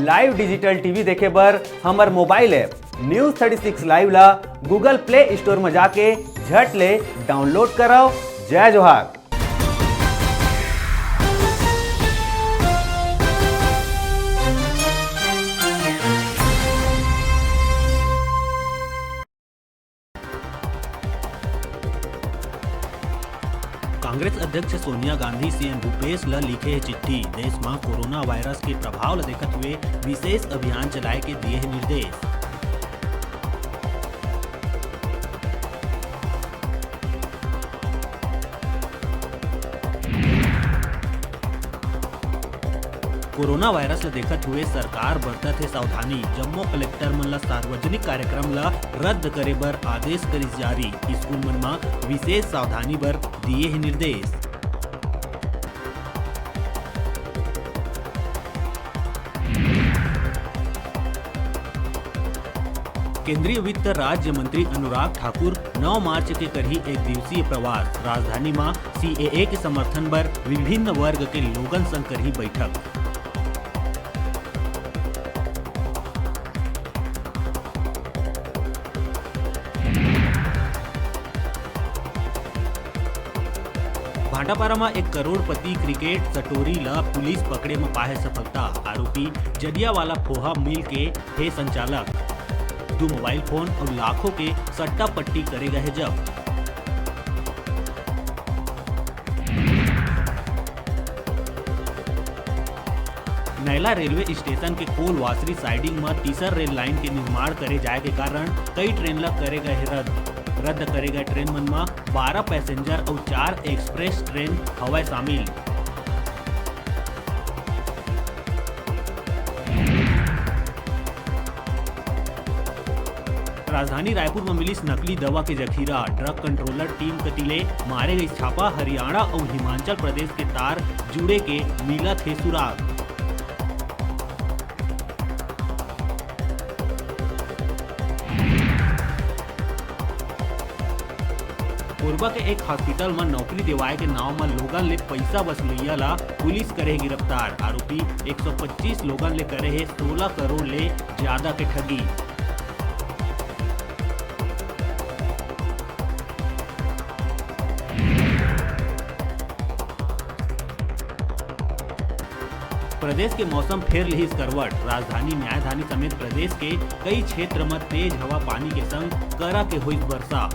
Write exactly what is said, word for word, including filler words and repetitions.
Live digital T V देखे बर हमर mobile app News thirty six Live ला Google Play Store म जाके झट ले download करव। जय जोहार। कांग्रेस अध्यक्ष सोनिया गांधी सीएम भूपेश ल लिखे हे चिट्ठी, देश म कोरोना वायरस के प्रभाव ल देखत हुए विशेष अभियान चलाए के दिए हे निर्देश। कोरोना वायरस ल देखत हुए सरकार बरतत हे सावधानी, जम्मो कलेक्टर मन ल सार्वजनिक कार्यक्रम ल रद्द करे बर आदेश करिस जारी, स्कूल मन म विशेष सावधानी बर दिए हे निर्देश। केंद्रीय वित्त राज्य मंत्री अनुराग ठाकुर नौ मार्च के करही एक दिवसीय प्रवास, राजधानी म सीएए के समर्थन बर विभिन्न वर्ग के लोगन संग करही बैठक। भाटापारा म एक करोड़पति क्रिकेट सटोरी ल पुलिस पकड़े म पाहे सफलता। आरोपी जदियावाला फोहा मिल के हे संचालक। दू मोबाइल फोन अउ लाखों के सट्टा पट्टी करे गए जब्त। नैला रेलवे स्टेशन के कोलवासरी साइडिंग म तीसर रेल लाइन के निर्माण करे जाए के कारण कई ट्रेन ल करे गए हे रद्द। रद्द करे गए ट्रेन मन म बारह पैसेंजर अउ चार एक्सप्रेस ट्रेन हवय शामिल। राजधानी रायपुर म मिलिस नकली दवा के जखीरा, ड्रग कंट्रोलर टीम कति ले मारे गइस छापा, हरियाणा अउ हिमाचल प्रदेश के तार जुड़े के मिलत हे सुराग। कोरबा के एक हॉस्पिटल म नौकरी देवाए के नाव म लोगन ले पइसा वसूलइया ला पुलिस करे हे गिरफ्तार। आरोपी एक सौ पच्चीस लोगन ले करे हे सोलह करोड़ ले ज्यादा के ठगी। प्रदेश के मौसम फेर लिहिस करवट। राजधानी, न्यायधानी समेत प्रदेश के कई क्षेत्र म तेज हवा पानी के संग करा के होइस बरसा।